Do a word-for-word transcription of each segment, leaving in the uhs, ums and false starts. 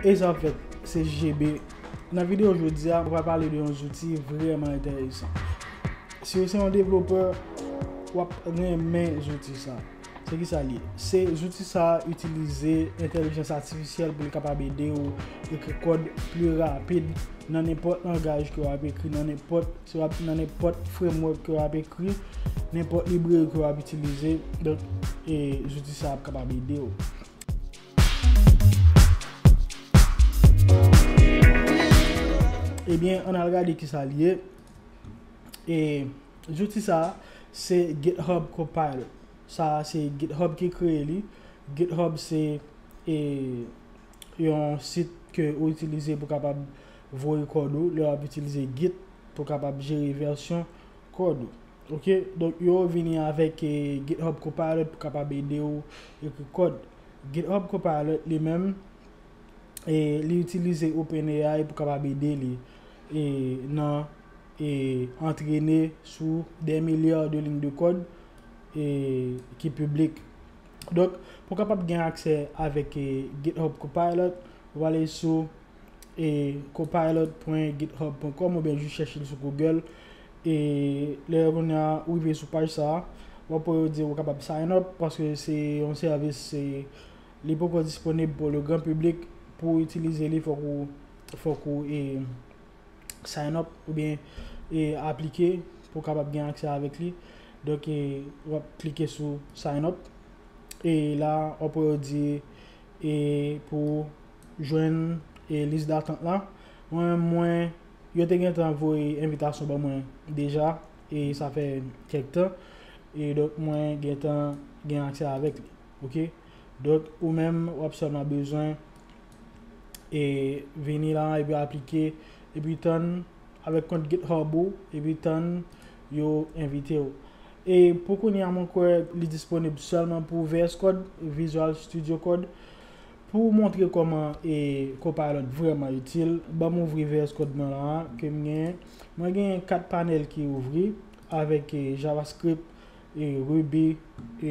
E sa ap fèt, se J G B. Nan videyo jodi a, mwen pral pale de yon zouti vrèman enteresan. Si w se yon devlopè, w ap renmen zouti sa. Se ki sa l ye? Se zouti sa a itilize entèlijans atifisyèl pou l kapab ede w ekri kòd pli rapid nan nenpòt langaj ke w ap ekri, nan nenpòt, si w ap nan nenpòt framework ke w ap ekri, nenpòt libreri ke w ap itilize. Donk, e, zouti sa a ap kapab ede w. Ebyen, ann al gade ki sa l ye. E zouti sa a, se GitHub Copilot. Sa a, se GitHub ki kreye li. GitHub se, e, yon sit ke ou itilize pou kapab voye kòd ou, lè w ap itilize Git pou kapab jere vèsyon kòd ou. Ok, donk yo vini avèk, e, GitHub Copilot pou kapab ede w ekri kòd. GitHub Copilot li menm, e, li itilize OpenAI pou kapab ede li, e, nan, e, antrene sou dè milya de liy de kòd, e, ki piblik. Donk, pou kapab gen aksè avèk, e, GitHub Copilot, ou ale sou e copilot pwen github pwen com oubyen jis chèche l sou Google. E lè kounye a ou rive sou paj sa a, w ap wè yo di w kapab sign up paske se yon sèvis, se, li poko disponib pou le gran piblik. Pou itilize li, fòk ou, fòk ou, e, sign up oubyen, e, aplike pou w kapab gen aksè avèk li. Donk, e, w ap klike sou sign up. E la, w ap wè yo di, e, pou jwenn, e, lis datant la. Mwen, mwen, yo te gentan voye envitasyon ban mwen deja, e sa fè kèk tan. E donk, mwen gentan gen aksè avèk li. Ok? Donk, ou menm, w ap sèlman bezwen, e, vini la, epi aplike, epi tann avèk kont GitHub ou, epi tann yo envite w. E pou kounye a, mwen kwè li disponib sèlman pou V S Code, Visual Studio Code. Pou montre kòman, e, Copilot vrèman itil, ban m ouvri V S Code mwen la, ke m genyen. Mwen genyen kat panèl ki ouvri avèk, e, JavaScript, e, Ruby, e,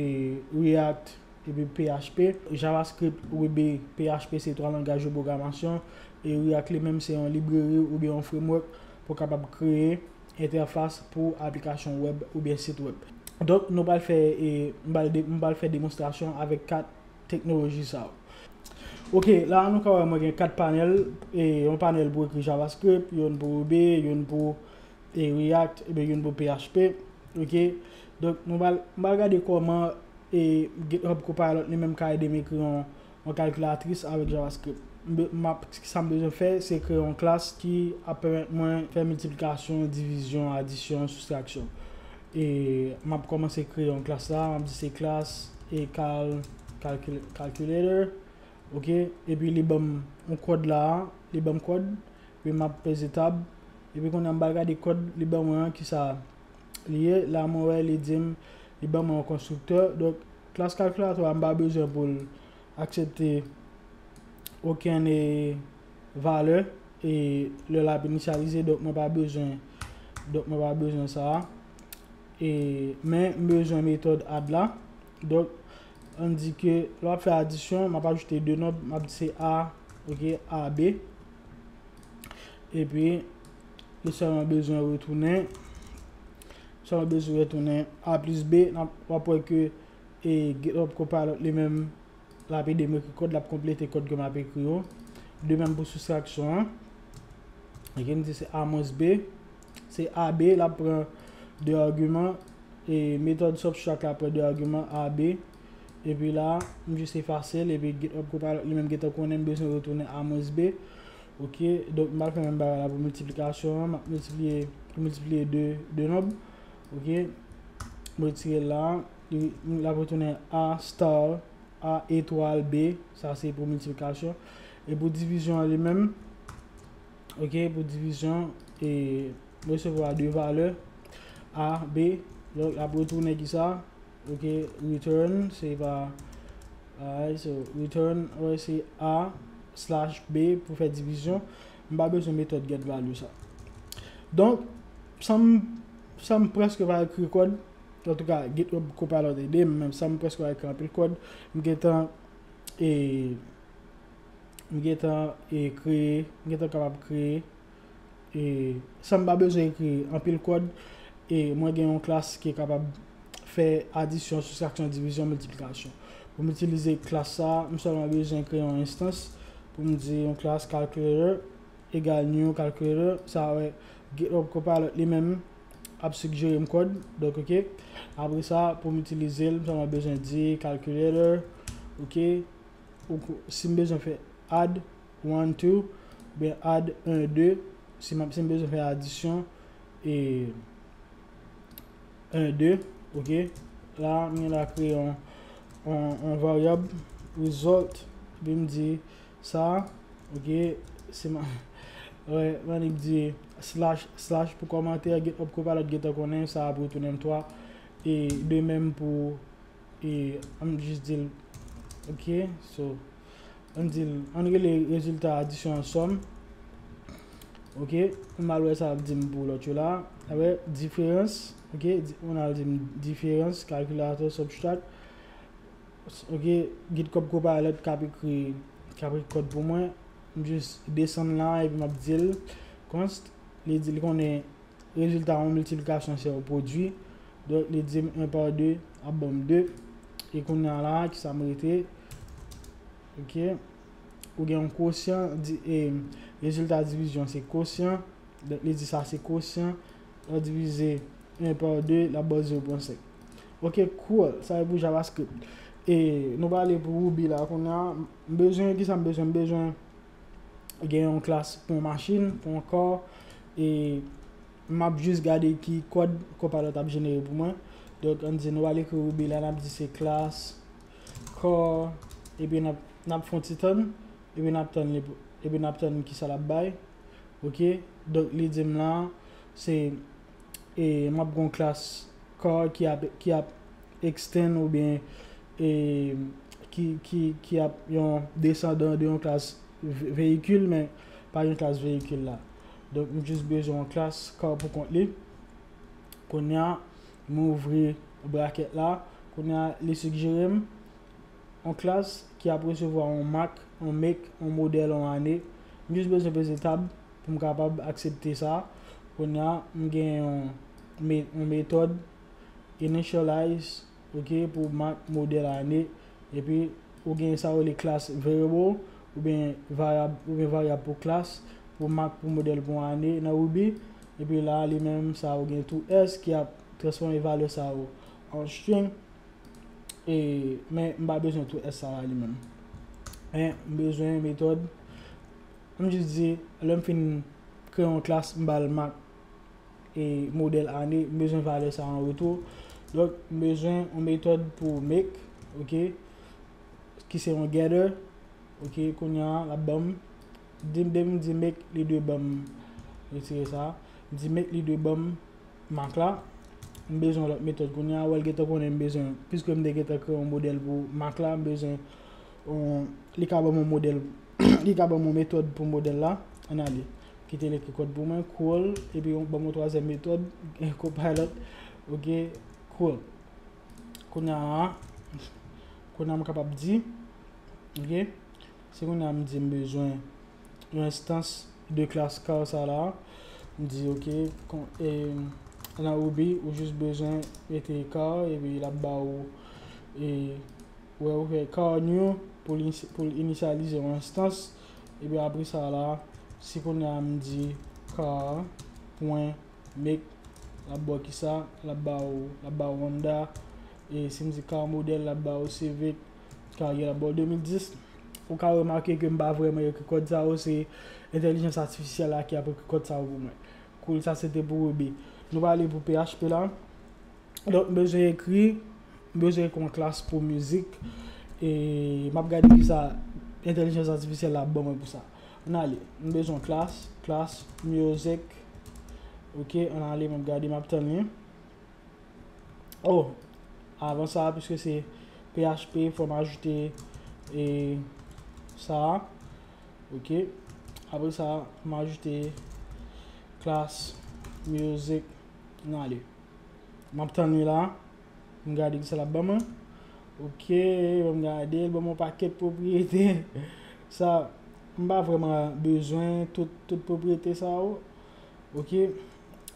React, epi P H P. JavaScript, Ruby, P H P se twa langaj de pwogramasyon, e React li menm se yon libreri oubyen yon framework pou kapab kreye entèfas pou aplikasyon wèb oubyen sit wèb. Donk, nou pral fè, e, m pral de-, m pral fè demonstrasyon avèk kat teknoloji sa yo. Ok, la nou ka wè mwen gen kat panèl, e, yon panèl pou ekri JavaScript, youn pou Ruby, youn pou, e, React, epi youn pou P H P. Ok, donk nou pral, m pral gade kòman, e, GitHub Copilot li menm ka ede m ekri yon, yon kalkilatris avèk JavaScript. M be-, m ap, sa m bezwen fè, se kreye yon klas ki ap pèmèt mwen fè miltiplikasyon, divizyon, adisyon, soustraksyon. E m ap kòmanse kreye yon klas la, m ap di se klas e cal-, calcul-, calculator. Ok, epi li ban m yon kòd la, li ban m kòd, epi m ap peze tab, epi kounye a m pral gade kòd li ban mwen an, kisa li ye. La mwen wè li di m, li ban mwen yon konstriktè. Donk, klas kalkilatè a m pa bezwen pou l aksepte okenn, e, valè, e, lè l ap inisyalize, donk mwen pa bezwen, donk mwen pa bezwen sa a. E, men m bezwen metòd add la. Donk, ann di ke lè w ap fè adisyon, m ap ajoute de nonb, m ap di se A, ok, A B. Epi, li sèlman bezwen retounen, sèlman bezwen retounen A plis B, n ap, w ap wè ke, e, GitHub Copilot li menm, l ap ede m ekri kòd, l ap konplete kòd ke m ap ekri yo. De menm pou soustraksyon an. Ok, m di se A mwens B. Se A B, l ap pran de agiman. E metòd subtract la pran de agiman A B. Epi la, m jis efase l, epi GitHub Copilot li menm gentan konnen m bezwen retounen A mwens B. Ok, donk m pral fè menm bagay la pou miltiplikasyon an. M ap miltipliye, miltipliye de, de nonb. Ok, m retire l la. Li, l ap retounen A star, A etwal B, sa se pou miltiplikasyon. E pou divizyon an li menm, ok, pou divizyon, e, m resevwa de valè, A, B, donk l ap retounen kisa? Ok, return, se pa, alright, so return, wè, se A slash B pou fè divizyon. M pa bezwen metòd get value sa. Donk, san m, san m prèske pa ekri kòd, antouka, GitHub Copilot ede m, men san m prèske pa ekri anpil kòd, m gentan, e, m gentan e kreye, m gentan kapab kreye, e san m pa bezwen ekri anpil kòd, e mwen gen yon klas ki kapab fè adisyon, soustraksyon, divizyon, miltiplikasyon. Pou m itilize klas sa, m sèlman bezwen kreye yon enstans pou m di yon klas calculator egal new calculator, sa wè GitHub Copilot li menm ap sigjere m kòd. Donk, ok. Apre sa, pou m itilize l, m sèlman bezwen di calculator, ok. Ou ko- si m bezwen fè add one, two, oubyen add un, deux, si m, si m bezwen fè adisyon, e un, deux, ok. La, m gen la kreye yon, yon, yon varyab result, epi m di sa, ok, se ma, wè, m annik di slash, slash pou kòmantè, GitHub Copilot gentan konnen, sa ap retounen m twa, e de menm pou, e, ann jis di l, ok, so, ann di l, ann rele rezilta adisyon an sòm, ok, m al wè sa ap di m pou lòt yo la, wè, diferans, ok, di- ou al di m diferans, calculator, subtract, ok, GitHub Copilot k ap ekri, k ap ekri kòd pou mwen, m jis desann la, epi m ap di l, const, li di l konnen rezilta yon miltiplikasyon se yon pwodui. Donk, li di m un par deux ap ban m de. E kounye a la, ki sa m rete? Ok. Ou gen yon kosyan, di, e, rezilta divizyon se kosyan. Donk, li di sa se kosyan. Lè w divize un par deux, l ap ba w zero pwen senk. Ok, cool. Sa e pou JavaScript. E nou pale pou Ruby la kounye a. M bezwen, ki sa m bezwen? M bezwen gen yon klas pou yon machin, pou yon car, e m ap jis gade ki kòd Copilot ap jenere pou mwen. Donk, ann di nou al ekri Ruby la, n ap di se klas car, epi n ap, n ap fè yon ti tann, epi n ap tann li, epi n ap tann ki sa l ap bay. Ok, donk li di m la, se, e, m ap gen yon klas car ki ap, ki ap extend oubyen, e, ki, ki, ki ap yon desandan de yon klas ve- veyikil, men pa gen klas veyikil la. Donk, m jis bezwen yon klas car pou kont li. Kounye a, m ouvri bracket la. Kounye a, li sigjere m yon klas ki ap resevwa yon mark, yon make, yon modèl, yon ane. M jis bezwen peze tab pou m kapab aksepte sa. Kounye a, m gen yon, me- yon metòd initialize, ok, pou mark, modèl, ane. Epi, ou gen sa yo rele class variable, oubyen varyab, oubyen varyab pou klas, pou mark, pou modèl, pou ane nan Ruby. Epi la, li menm, sa ou gen two S ki ap transfòme valè sa yo an string. E, men, m pa bezwen two S sa la li menm. Men, m bezwen metòd. M jis di, lè m fin kreye yon klas, m ba l mark e modèl ane, m bezwen valè sa an retou. Donk, m bezwen yon metòd pou make, ok, ki se yon getter, ok, kounye a, l ap ban m, di, depi m di make, li dwe ban m, retire sa, m di make, li dwe ban m mark la, m bezwen yon lòt metòd kounye a, wè l gentan konnen m bezwen, piske m te gentan kreye yon modèl pou mark la, m bezwen yon, li ka ban m yon modèl, li ka ban m yon metòd pou modèl la, ann ale. Kite l ekri kòd pou mwen, cool, epi yon, ban m yon twazyèm metòd, Copilot, ok, cool. Kounye a, kounye a m kapab di, ok, se kounye a m di m bezwen yon enstans de klas car sa la, m di, ok, kon, e, nan Ruby, ou jis bezwen mete car, epi l ap ba ou, e, wè ou fè car new pou l, pou l inisyalize yon enstans, epi apre sa la, si kounye a m di car pwen make, l ap ba w kisa, l ap ba w, l ap ba w Honda, e si m di car modèl, l ap ba w Civic, car gen, l ap ba w de mil dis. Ou ka remake ke m pa vrèman ekri kòd sa yo, se entèlijans atifisyèl la ki ap ekri kòd sa yo pou mwen. Cool, sa se te pou Ruby. Nou pale pou P H P la. Donk, m bezwen ekri, m bezwen ekri yon klas pou mizik. E m ap gade kisa entèlijans atifisyèl la ban mwen pou sa. Ann ale, m bezwen yon klas, klas music. Ok, ann ale, m ap gade, m ap tann li. Oh, avan sa, piske se P H P, fò m ajoute, e, sa a. Ok. Apre sa, m ajoute klas music. Ann ale. M ap tann li la. M gade kisa l ap ban mwen. Ok, ban m gade, l ban mwen yon pakèt pwopriyete. Sa, M pa vrèman bezwen tout, tout pwopriyete sa yo. Ok?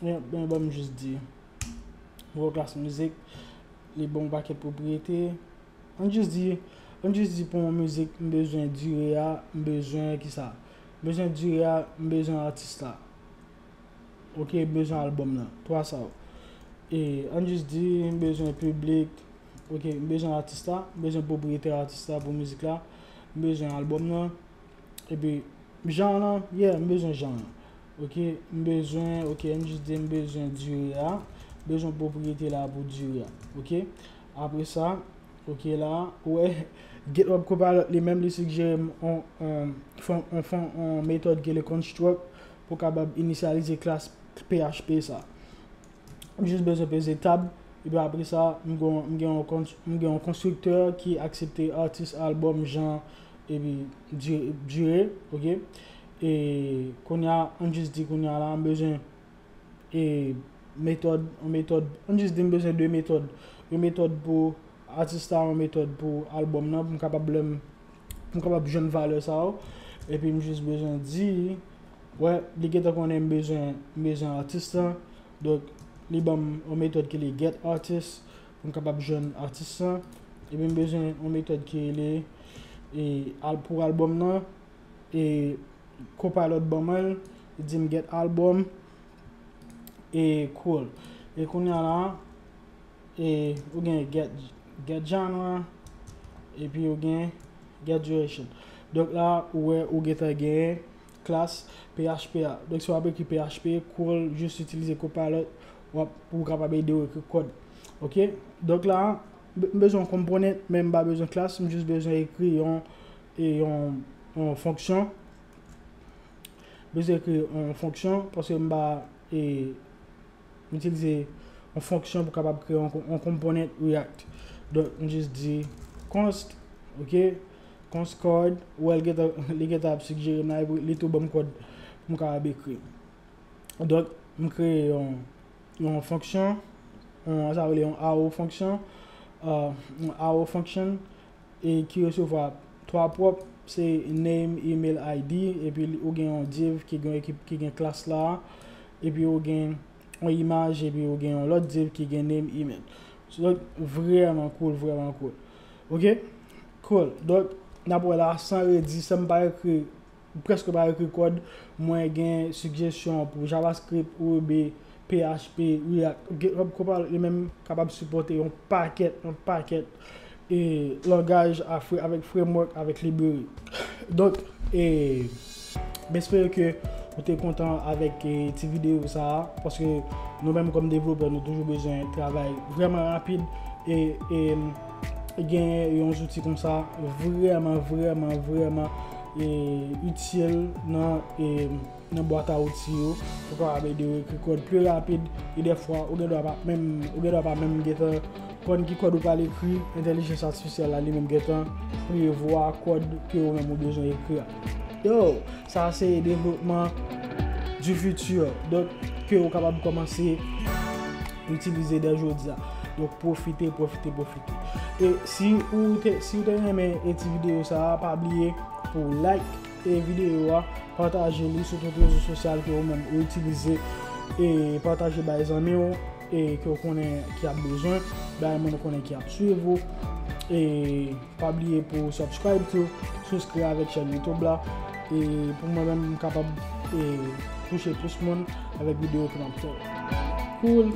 Men, men ban m jis di. Bon, klas mizik, li ban m yon pakèt pwopriyete. Ann jis di, ann jis di pou yon mizik, m bezwen dire a, m bezwen kisa? M bezwen dire a, m bezwen atis la. Ok, m bezwen albòm nan. Twa sa yo. E, ann jis di, m bezwen piblik. Ok, m bezwen atis la, m bezwen pwopriyetè atis la pou mizik la. M bezwen albòm nan. Epi, jan an, yeah, m bezwen jan an. Ok, m bezwen, ok, ann jis di m bezwen dire a. M bezwen pwopriyete la pou dire a. Ok, apre sa, ok, la, ou wè, GitHub Copilot li menm li sigjere m on, on, fon- on, fon- on metòd ki rele Construct pou kapab inisyalize klas P H P sa. M jis bezwen peze tab, epi apre sa, m gen, m gen yon kons- m gen yon konstriktè ki aksepte atis, albòm, jan, epi di- dire, ok? E kounye a, ann jis di kounye a la, m bezwen e metòd, yon metòd, ann jis di m bezwen de metòd. Yon metòd pou atis la, yon metòd pou albòm nan, pou m kapab lè m, pou m kapab jwenn valè sa yo. Epi m jis bezwen di, wè, li gentan konnen m bezwen, m bezwen atis la. Donk, li ban m yon metòd ki rele get artist, pou m kapab jwenn atis la. Epi m bezwen yon metòd ki rele, e, al- pou albòm nan, e, Copilot ban mwen l, li di m get album, e cool. E kounye a la, e ou gen get, get genre, epi ou gen get duration. Donk la, ou wè, ou gentan gen klas P H P a. Donk si w ap ekri P H P, cool, jis itilize Copilot, w ap, pou w kapab ede w ekri kòd. Ok? Donk la, m bezwen yon component, men m pa bezwen klas, m jis bezwen ekri yon, e yon, yon fonksyon. Bezwen ekri yon fonksyon, paske m pa, e, m itilize yon fonksyon pou kapab kreye yon, yon component React. Donk, m jis di const, ok, const code, ou wè l gentan, li gentan ap sigjere m la, epi li tou ban m kòd pou m kapab ekri. Donk, m kreye yon, yon fonksyon, yon, sa rele yon arrow fonksyon, uh, yon arrow function, e ki resevwa twa prop, se name, email, I D, epi ou gen yon div ki gen ekip, ki gen klas la, epi ou gen yon imaj, epi ou gen yon lòt div ki gen name, email. So, vrèman cool, vrèman cool. Ok? Cool. Donk, n ap wè la, san redi, san m pa ekri, prèske pa ekri kòd, mwen gen sigjesyon pou JavaScript, Ruby, P H P, React. GitHub Copilot li menm kapab sipòte yon pakèt, yon pakèt, e, langaj a fre- avèk framework, avèk library. Donk, e, m espere ke ou te kontan avèk, e, ti videyo sa a, paske nou menm kòm devlopè, nou toujou bezwen travay vrèman rapid e, e, gen yon zouti konsa vrèman, vrèman, vrèman, e, itil nan, e, nan bwat a outi yo pou kapab ede w ekri kòd pi rapid. E dèfwa, ou gen dwa pa menm, ou gen dwa pa menm gentan konn ki kòd ou pral ekri, entèlijans atifisyèl la li menm gentan prevwa kòd ke ou menm ou bezwen ekri a. Yo, sa se devlopman du futur. Donk, ke ou kapab kòmanse itilize dè jodi a. Donk, pwofite, pwofite, pwofite. E si ou te, si ou te renmen e ti videyo sa a, pa bliye pou like e videyo a, pataje li sou tout rezo sosyal ke ou menm ou itilize, e pataje bay zanmi w, e ke w konnen ki ap bezwen, bay moun ou konnen ki ap swiv ou, e pa bliye pou subscribe tou, souskrib avèk chèn YouTube la, e pou mwen menm m kapab, e, touche plis moun avèk videyo ke m ap fè. Cool.